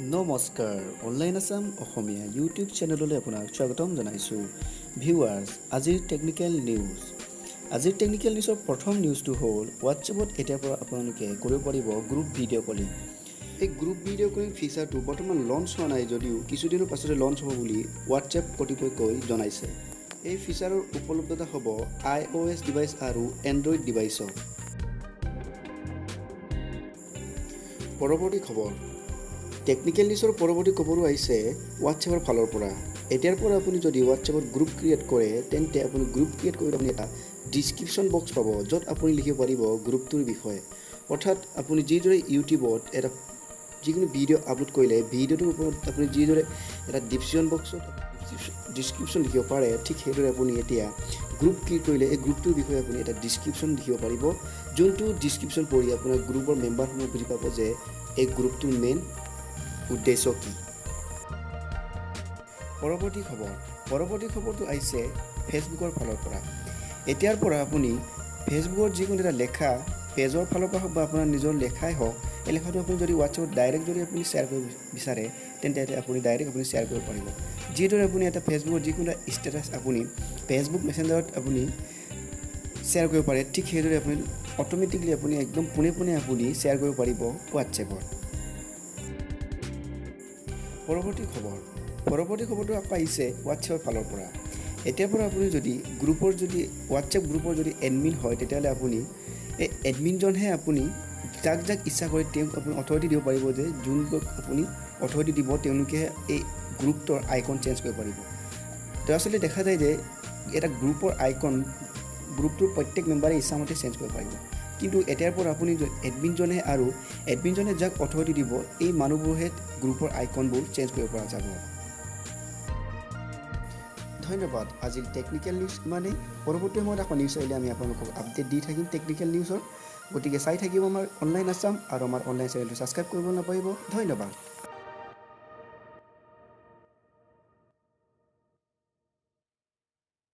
নমস্কাৰ, অনলাইন আছাম অসমীয়া ইউটিউব চেনেললৈ আপোনাক স্বাগতম জনাইছোঁ। ভিউৱাৰ্ছ, আজিৰ টেকনিকেল নিউজৰ প্ৰথম নিউজটো হ'ল, হোৱাটছএপত এতিয়াৰ পৰা আপোনালোকে কৰিব পাৰিব গ্ৰুপ ভিডিঅ' কলিং। এই গ্ৰুপ ভিডিঅ' কলিং ফিচাৰটো বৰ্তমান লঞ্চ হোৱা নাই যদিও কিছুদিনৰ পাছতে লঞ্চ হ'ব বুলি হোৱাটছএপ কৰ্তৃপক্ষই জনাইছে। এই ফিচাৰৰ উপলব্ধতা হ'ব আই অ' এছ ডিভাইচ আৰু এণ্ড্ৰইড ডিভাইচত। পৰৱৰ্তী খবৰ। টেকনিকেল নিউজৰ পৰৱৰ্তী খবৰো আহিছে হোৱাটছএপৰ ফালৰ পৰা। এতিয়াৰ পৰা আপুনি যদি হোৱাটছএপত গ্ৰুপ ক্ৰিয়েট কৰে, তেন্তে আপুনি গ্ৰুপ ক্ৰিয়েট কৰি আপুনি এটা ডিছক্ৰিপশ্যন বক্স পাব, য'ত আপুনি লিখিব পাৰিব গ্ৰুপটোৰ বিষয়ে। অৰ্থাৎ আপুনি যিদৰে ইউটিউবত এটা যিকোনো ভিডিঅ' আপলোড কৰিলে ভিডিঅ'টোৰ ওপৰত আপুনি যিদৰে এটা ডিছক্ৰিপশ্যন বক্সত ডিছক্ৰিপশ্যন লিখিব পাৰে, ঠিক সেইদৰে আপুনি এতিয়া গ্ৰুপ ক্ৰিয়েট কৰিলে এই গ্ৰুপটোৰ বিষয়ে আপুনি এটা ডিছক্ৰিপশ্যন লিখিব পাৰিব, যোনটো ডিছক্ৰিপশ্যন পঢ়ি আপোনাৰ গ্ৰুপৰ মেম্বাৰসমূহ বুজি পাব যে এই গ্ৰুপটোৰ মেইন উদ্দেশ্য কি। পৰৱৰ্তী খবৰ। পৰৱৰ্তী খবৰটো আহিছে ফেচবুকৰ ফালৰ পৰা। এতিয়াৰ পৰা আপুনি ফেচবুকত যিকোনো এটা লেখা, পেজৰ ফালৰ পৰা হওক বা আপোনাৰ নিজৰ লেখাই হওক, এই লেখাটো আপুনি যদি হোৱাটছএপত ডাইৰেক্ট যদি আপুনি শ্বেয়াৰ কৰিব বিচাৰে, তেন্তে ইয়াতে আপুনি ডাইৰেক্ট আপুনি শ্বেয়াৰ কৰিব পাৰিব। যিদৰে আপুনি এটা ফেচবুকত যিকোনো এটা ষ্টেটাছ আপুনি ফেচবুক মেছেঞ্জাৰত আপুনি শ্বেয়াৰ কৰিব পাৰে, ঠিক সেইদৰে আপুনি অট'মেটিকলি আপুনি একদম পোনে পোনে আপুনি শ্বেয়াৰ কৰিব পাৰিব হোৱাটছএপত। পৰৱৰ্তী খবৰ। পৰৱৰ্তী খবৰটো আকৌ আহিছে হোৱাটছএপৰ ফালৰ পৰা। এতিয়াৰ পৰা আপুনি যদি গ্ৰুপৰ যদি হোৱাটছএপ গ্ৰুপৰ যদি এডমিন হয়, তেতিয়াহ'লে আপুনি এই এডমিনজনহে আপুনি যাক যাক ইচ্ছা কৰে তেওঁক আপুনি অথৰিটি দিব পাৰিব যে যোনবোৰক আপুনি অথৰিটি দিব, তেওঁলোকেহে এই গ্ৰুপটোৰ আইকন চেঞ্জ কৰিব পাৰিব। তো আচলতে দেখা যায় যে এটা গ্ৰুপৰ আইকন গ্ৰুপটোৰ প্ৰত্যেক মেম্বাৰে ইচ্ছামতে চেঞ্জ কৰিব পাৰিব। কিন্তু এতিয়াৰ পৰা আপুনি এডমিনজনে আৰু এডমিনজনে যাক অথৰিটি দিব, এই মানুহবোৰহে গ্ৰুপৰ আইকনবোৰ চেঞ্জ কৰিব পৰা যাব। ধন্যবাদ। আজিৰ টেকনিকেল নিউজ ইমানেই। পৰৱৰ্তী সময়ত আকৌ নিউজ আহিলে আমি আপোনালোকক আপডেট দি থাকিম টেকনিকেল নিউজৰ। গতিকে চাই থাকিব আমাৰ অনলাইন আছাম আৰু আমাৰ অনলাইন চেনেলটো ছাবস্ক্ৰাইব কৰিব নাপাহৰিব। ধন্যবাদ।